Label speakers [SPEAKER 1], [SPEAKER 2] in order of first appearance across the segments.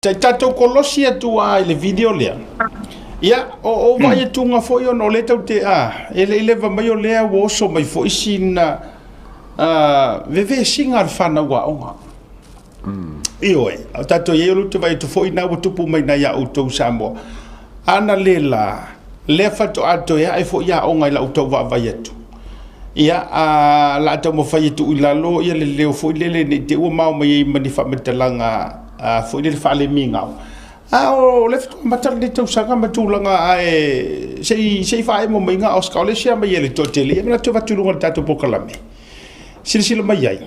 [SPEAKER 1] Se i tatou kolosi atu lava i le video lea. Ia, o vaai atuga foi ona o lea tatou te, e le i leva mai o lea ua oso mai foi sina vevesiga a le fanau aoga. Ioe, o tatou i ai o lea ou te vaai atu foi na ua tupu mai na ia outou Samoa. Ana le la, lea faatoa toe ae foi aoga i lau tau vaavaai atu. Ia, a la taumafai e tuu i lalo ia le leo foi lele ne i te i ua mao mai ai ma ni faamatalaga foi lele faalemigao. A o lea faatoa amata lenei tausaga ma tulaga ae se i faaemo mai ga Oscar o le isi mai e le toatele ia ma latou avatu i luga o le tatou polokalame. Silasila mai ai.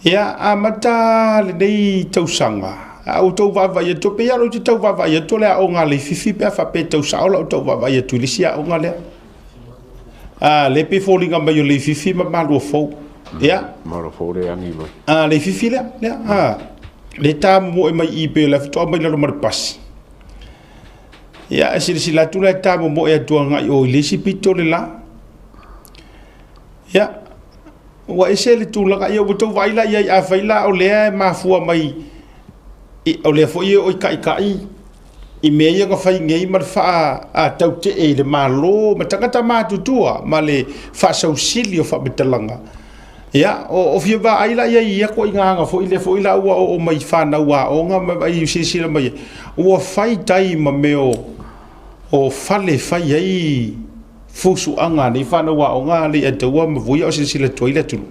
[SPEAKER 1] Ia, amata lenei tausaga, a ua tau vaavaai atu, pei lava ou te tau vaavaai atu o le aoga a Leififi pe a faapea e tau sao lau tau vaavaai atu i le isi aoga lea. Lea pei foliga mai o Leififi ma Maluafou. Ia.
[SPEAKER 2] Maluafou le agi mai.
[SPEAKER 1] Leififi lea, lea. Le ta momoe mai i pe o le faatoa mai lalo ma le pasi. Ia, e silasila atu la e ta momoe atu agai o i le isi pito le la. Ia, ua ese le tulaga, ia ua tou vaai la i ai, afai la o lea e mafua mai, o lea foi e oo i taitai i mea ia na fai nei ma le faatautee i le Malo ma tagata matutua ma le faasausili o faamatalaga. Ia, o fia vaai la i ai ia ituaiga aga foi lea foi la ua oo mai fanau aoga ma vaai silasila mai ai, ua fai tai ma mea o fale fai ai fusuaga a nei fanau aoga le Ataua ma Vui a o silasila atu ai le atunuu.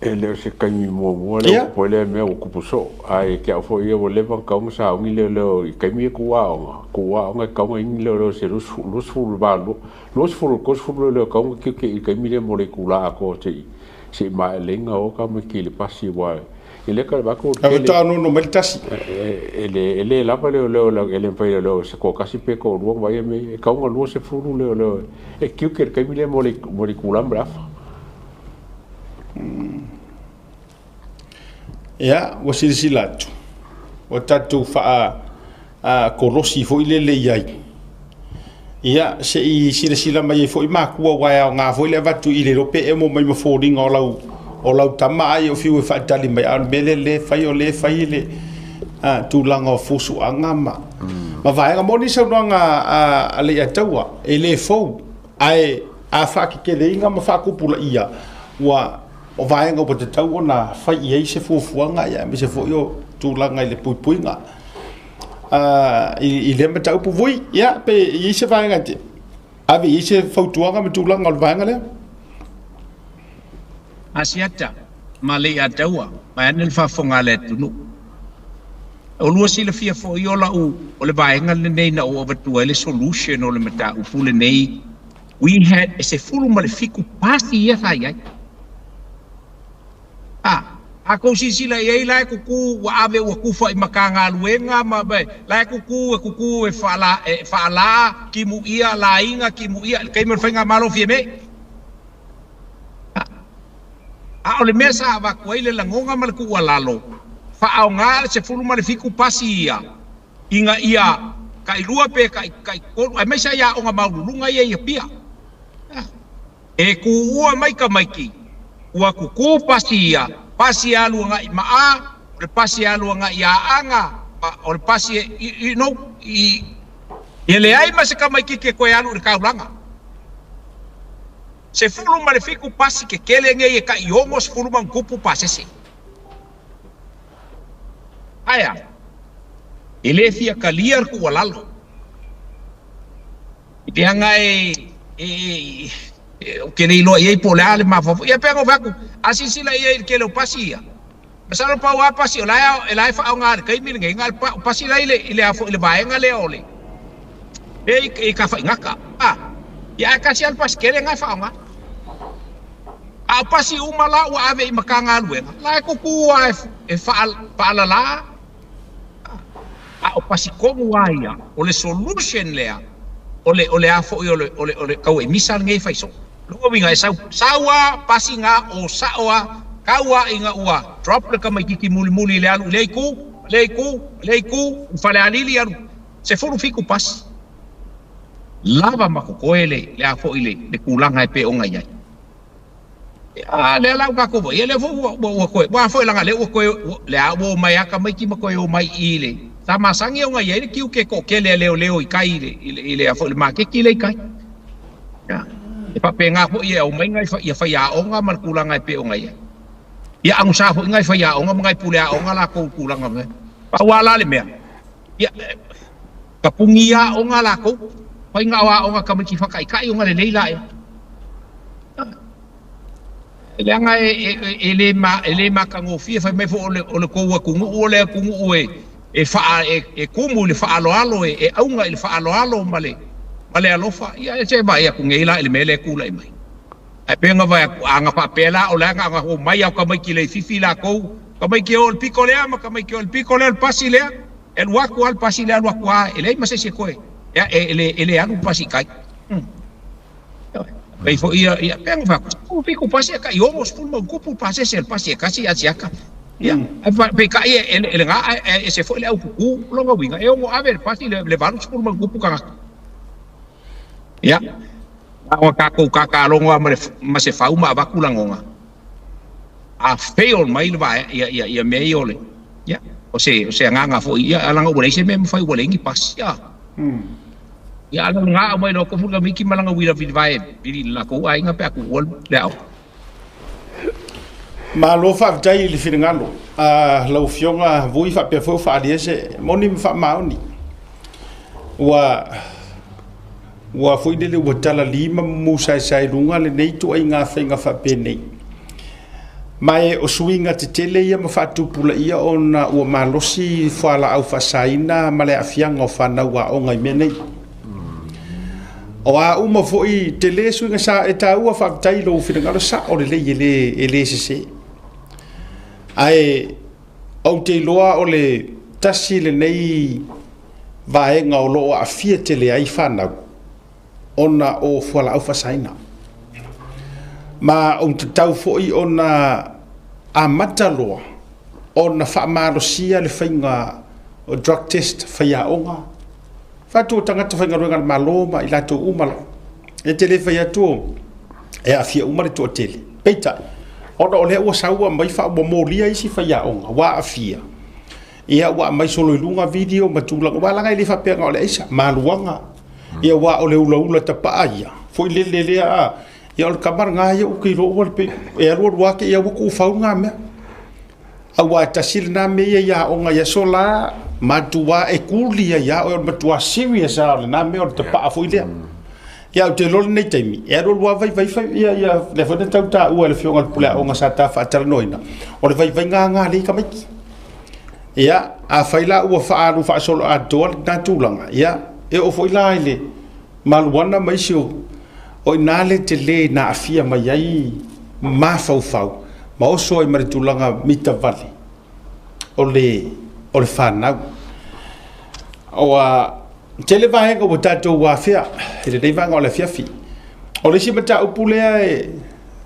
[SPEAKER 2] E le o se taimi muamua lea ua tupu ai lea mea ua tupu soo, ae te au foi ia ua leva ona tatau ona sauni leoleo i taimi ia tuu aoga, tuu aoga e tatau ona i ai ni leoleo se 28, 20 30 leoleo e tatau ona tiute i le taimi lea mo le itula atoa se i maea lelei ona o tamaiti i le pasi aua e le tala atu
[SPEAKER 1] o le tele. Faatoa nono mai le tasi.
[SPEAKER 2] E le lava leoleo, e le mafai e leoleo se toatasi pe toalua ona vaaia mea ia, e tatau ona 20 leoleo e tiute i le taimi lea mo le itula ma le afa.
[SPEAKER 1] Ia, ua silasila atu, ua tatou faakolosi foi lele i ai. Ia, se i silasila mai ai foi matua, aua e aoga foi le avatu i le iloa pe emo mai ma foliga o lau tama ai o fiu e faatali mai, a o le mea lea le fai, o lea fai le tulaga o fusuaga ma vaega. Moni saunoaga a Leiataua, e le fou, ae a faateteleina ma faatupulaia, ua o vaega ua tatau ona fai i ai se fuafuaga, ia aemaise foi o tulaga i le puipuiga i lea mataupu. Vui, ia, pe i ai se vaega te ave i ai se fautuaga ma tulaga o le vaega lea.
[SPEAKER 3] Asiata ma Leiataua, vaeane le faafofoga a le atunuu. O lua silafia foi o lau o le vaega lenei na ou avatua ai le solution o le mataupu lenei. We had e 17 pasi ia sa i ai. A kou silasila i ai la e kuku ua ave ua kufa i Matagaluega ma la e kuku e kuku e faala e faala timuia laiga timuia i le taimi o le faigamalo Fiame. A o le mea sa avatu ai le lagoga ma le tuualalo, faaaoga le 17 pasi ia ina ia tailua pe taitolu, aemaise ai aoga maualuluga ia i Apia. E tuua mai tamaiti ua tutu pasi ia, pasi e alu agai Maa, o le pasi e alu agai Aana, o le pasi e, you know, i e leai ma se tamaititi e toe alu i le taulaga. 17 pasi tetele nei e tai 60 ma ona tupu pasese. Ae a? E le fia talia le tuualalo. Leaga e ou te le iloa i ai po o le a le mafaufau. Ia pei ona ou fai atu, a silasila i ai i le tele o pasi ia, masalo pau lava pasi o la e la e faaaoga i le taimi lenei, na o le pasi la i le a foi i le vaega lea o le e i Tafaigata. Ia ae tasi lava le pasi tele lena e faaaoga. A o pasi uma la ua ave i Matagaluega, la e tutu lava e faalala. A o pasi tonu lava ia, o le solution lea, o le o le a foi o le o le o le tau e misa lenei e fai soo. Lona uiga e sau sau lava pasi na o sao lava, tau lava ina ua drop le tamaititi mulimuli i le alu i lea itu, lea itu, lea itu, i Falealili alu 17 pasi. Lava ma totoe le a foi le tulaga e pei ona i ai. A lea la ua tatou vaai, ia lea foi ua toe, aua foi leaga o lea ua toe, lea ua omai lava tamaiti ma toe omai i i le, sa masani ona i ai le tiute toatele a leoleo i tai i le foi le maketi lea i tai. Ia, e faapena foi e aumai nai faiaoga ma le tulaga e pei ona i ai. Ia agusa foi nai faiaoga ma nai puleaoga latou i tulaga mea. Pau lava la le mea, ia, tapuni aoga latou, faiga o aoga a tamaiti faataitai ona lelei laia. Leaga e le matagofie, fai mai foi o le tou atunuu o le atunuu e tumu i le faaaloalo, e auga i le faaaloalo ma le alofa. Ia se vaai atu nei la i le mea lea e tulai mai. Ae pei ona vaai atu, a na faapea la o le aga na omai au tamaiti le fifi latou, tamaiti o le pito lea ma tamaiti o le pito lea, le pasi lea, e alu atu lava le pasi lea, alu atu lava, e leai ma se isi e toe, e le alu le pasi i tai. Pei foi ia, pei ona fai atu, 17 pasi e tai 60 ma tupu pasese le pasi e tasi a siaka. Ia, peitai e le gā e se foi le au kuku lona uiga, e ono ave le pasi le 80 ma tupu tagata. Ia, a o tatou kakalogo lava ma se fau ma avatu lagona. A fail mai le vaea, ia mea ia o le, ia, o se agaga foi, ia, alaga ua leai se mea mafai ua leai ni pasi. Ia, ala ngā au mai lo kofu ka miki malanga wira vili vae vili la ko ai nga pe aku wol le au.
[SPEAKER 1] Malo faafetai i le finagalo lau Afioga Vui faapea foi o faaalia se moni ma faamaoni. Ua foi lele ua talali ma musaesae luga lenei tuaiga faiga faapenei. Ma e o suiga tetele ia ma faatupulaia ona ua malosi fualaau faasaina ma le aafiaga o fanau aoga i mea nei. O a uma foi tele suiga sa e taua faafetai lou finagalo sao lelei e le sese. Ae ou te iloa o le tasi lenei vaega o loo aafia tele ai fanau ona o fualaau faasaina. Ma ou te tau foi ona amata loa ona faamalosia le faiga o drug test faiaoga. Faatu o tagata faigaluega a le Malo ma i latou uma lava. E te le fai atu e aafia uma le toatele. Peitai, ona o lea ua sau ua aumai ua molia isi faiaoga ua aafia. Ia ua aumai solo i luga video ma tulaga, ua laga e le faapea o le aisa, maluaga. Ia ua o le ulaula tapaa ia, foi lele lea, ia o le kamara ia u ke iloa ua le pe, e alu alu ake ia ua kuufau ngā mea. Aua e tasi lena mea ia ia aoga i aso la, matua e kulia ia oe o le matua serious a o lena mea o le tapaa foi lea. Ia ou te iloa lenei taimi, e alu alu lava vaivai fai, ia, ia, lea foi na tau taua e le Afioga i le Pule Aoga sa ta faatalanoaina, o le vaivaiga gā lea i tamaiti. Ia, a fai la ua faaalu faasolo atoa lena tulaga, ia, e oo foi la i le maluana ma isi o ina le tele na aafia mai ai mafaufau, ma oso ai ma le tulaga mitavale o le fanau. Ua tele vaega ua tatou afea i lenei vaega o le afiafi. O le isi mataupu lea e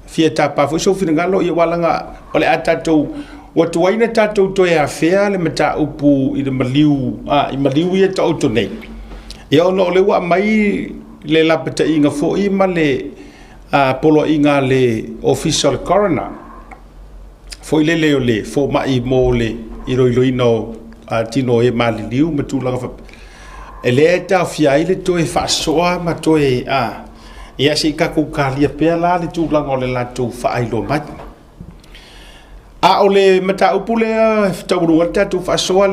[SPEAKER 1] fia tapa foi sou finagalo, ia ua laga o le a tatou ua tuai na tatou toe afea le mataupu i le maliu, i maliu ia taoto nei. Ia ona o le ua aumai le lapataiga foi ma le poloaiga a le Ofisa o le Coroner. Foi lele o le fomai mo le iloiloina o tino e maliliu ma tulaga faapea. E lea e taofia ai le toe faasoa ma toe ia se i tatou kalia pea la le tulaga o le latou faailoa mai. A o le mataupu lea e taualuga le tatou faasoa.